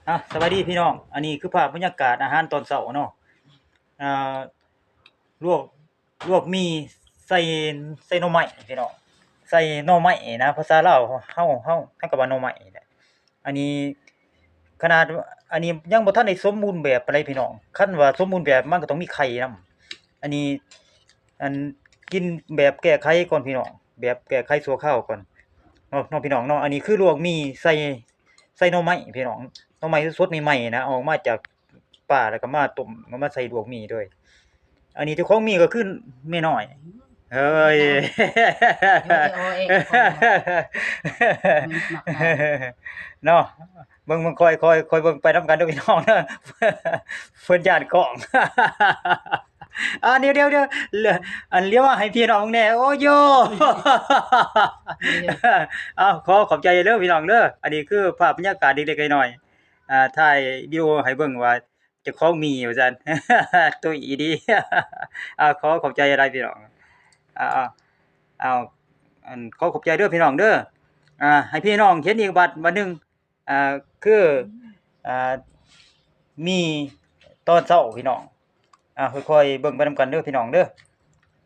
ອ່ະ ສະບາຍດີພີ່ນ້ອງ, ອັນນີ້ຄືພາບບັນຍາກາດອາຫານຕອນເຊົ້າເນາະ. ອ່າ ລວກ ລວກໝີ່ໃສ່ ໃສ່ໜໍ່ໄມ້ພີ່ນ້ອງ, ໃສ່ໜໍ່ໄມ້ນະ, ພາສາລາວເຮົາ ເຮົາ ເຮົາກໍວ່າໜໍ່ໄມ້ແຫຼະ. ອັນນີ້ຂະໜາດ ອັນນີ້ຍັງບໍ່ທັນໄດ້ສົມບູນແບບປານໃດພີ່ນ້ອງ, ຄັນວ່າສົມບູນແບບມັນກໍຕ້ອງມີໄຂ່ນຳ. ອັນນີ້ ອັນ ກິນແບບແກ້ໄຂກ່ອນພີ່ນ້ອງ, ແບບແກ້ໄຂຊົ່ວຄາວກ່ອນເນາະ ເນາະພີ່ນ້ອງເນາະ. ອັນນີ້ຄືລວກໝີ່ໃສ່ ໃສ່ໜໍ່ໄມ້ພີ່ນ້ອງ, ໜໍ່ໄມ້ສົດໆໃໝ່ໆນະ, ເອົາອອກມາຈາກປ່າ ແລ້ວກໍມາຕົ້ມ ເອົາມາໃສ່ລວກໝີ່ເລີຍ. ອັນນີ້ເຈົ້າຂອງໝີ່ກໍຄືແມ່ນ້ອຍ. ເອີຍ ເນາະ, ເບິ່ງ ເບິ່ງ ຄ່ອຍ ຄ່ອຍ ຄ່ອຍເບິ່ງໄປນຳກັນເດີພີ່ນ້ອງເດີ, ເພິ່ນຢ້ານກ້ອງ. ອ່າ ດຽວ ດຽວ ດຽວ ອັນ ລຽວມາໃຫ້ພີ່ນ້ອງເບິ່ງແດ່. ໂອ້ໂຢ ເອົາ ຂໍຂອບໃຈເດີພີ່ນ້ອງເດີ. ອັນນີ້ຄືພາບບັນຍາກາດເລັກໆນ້ອຍໆ ອ່າ ຖ່າຍວິດີໂອໃຫ້ເບິ່ງວ່າເຈົ້າຂອງໝີ່ວ່າຊັ້ນ, ຕຸ້ຍອີ່ດີ. ອ່າ ຂໍຂອບໃຈຫຼາຍພີ່ນ້ອງ. ອ່າ ເອົາ ອັນ ຂໍຂອບໃຈເດີພີ່ນ້ອງເດີ. ອ່າ ໃຫ້ພີ່ນ້ອງເຫັນອີກບາດ ບາດໜຶ່ງ ອ່າ ຄື ອ່າ ໝີ່ຕອນເຊົ້າພີ່ນ້ອງ. ອ່າ ຄ່ອຍໆເບິ່ງໄປນຳກັນເດີພີ່ນ້ອງເດີ.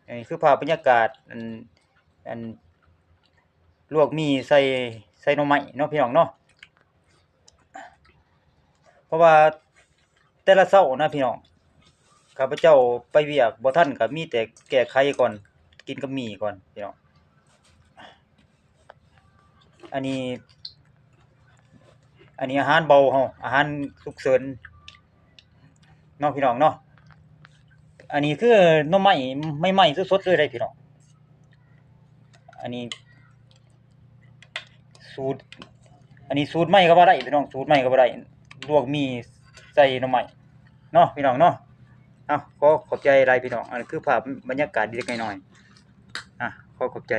ອັນນີ້ຄືພາບບັນຍາກາດ ອັນ ອັນ ລວກໝີ່ໃສ່ ໃສ່ໜໍ່ໄມ້ເນາະພີ່ນ້ອງເນາະ. ເພາະວ່າແຕ່ລະເຊົ້ານະພີ່ນ້ອງ ຂ້າພະເຈົ້າໄປວຽກບໍ່ທັນ ກໍມີແຕ່ແກ້ໄຂກ່ອນ ກິນກັບໝີ່ກ່ອນພີ່ນ້ອງ. ອັນນີ້ ອັນນີ້ອາຫານເບົາເຮົາ, ອາຫານສຸກເສີນເນາະພີ່ນ້ອງເນາະ. ອັນນີ້ຄືໜໍ່ໄມ້ໃໝ່ໆສົດໆເລີຍເດ້ພີ່ນ້ອງ. ອັນນີ້ສູດ ອັນນີ້ສູດໃໝ່ກໍວ່າໄດ້ພີ່ນ້ອງ, ສູດໃໝ່ກໍວ່າໄດ້, ລວກໝີ່ໃສ່ໜໍ່ໄມ້ເນາະພີ່ນ້ອງເນາະ. ເອົາ ຂໍຂອບໃຈຫຼາຍພີ່ນ້ອງ, ອັນນີ້ຄືພາບບັນຍາກາດເລັກໆນ້ອຍໆ. ອ່ະ ຂໍຂອບໃຈ.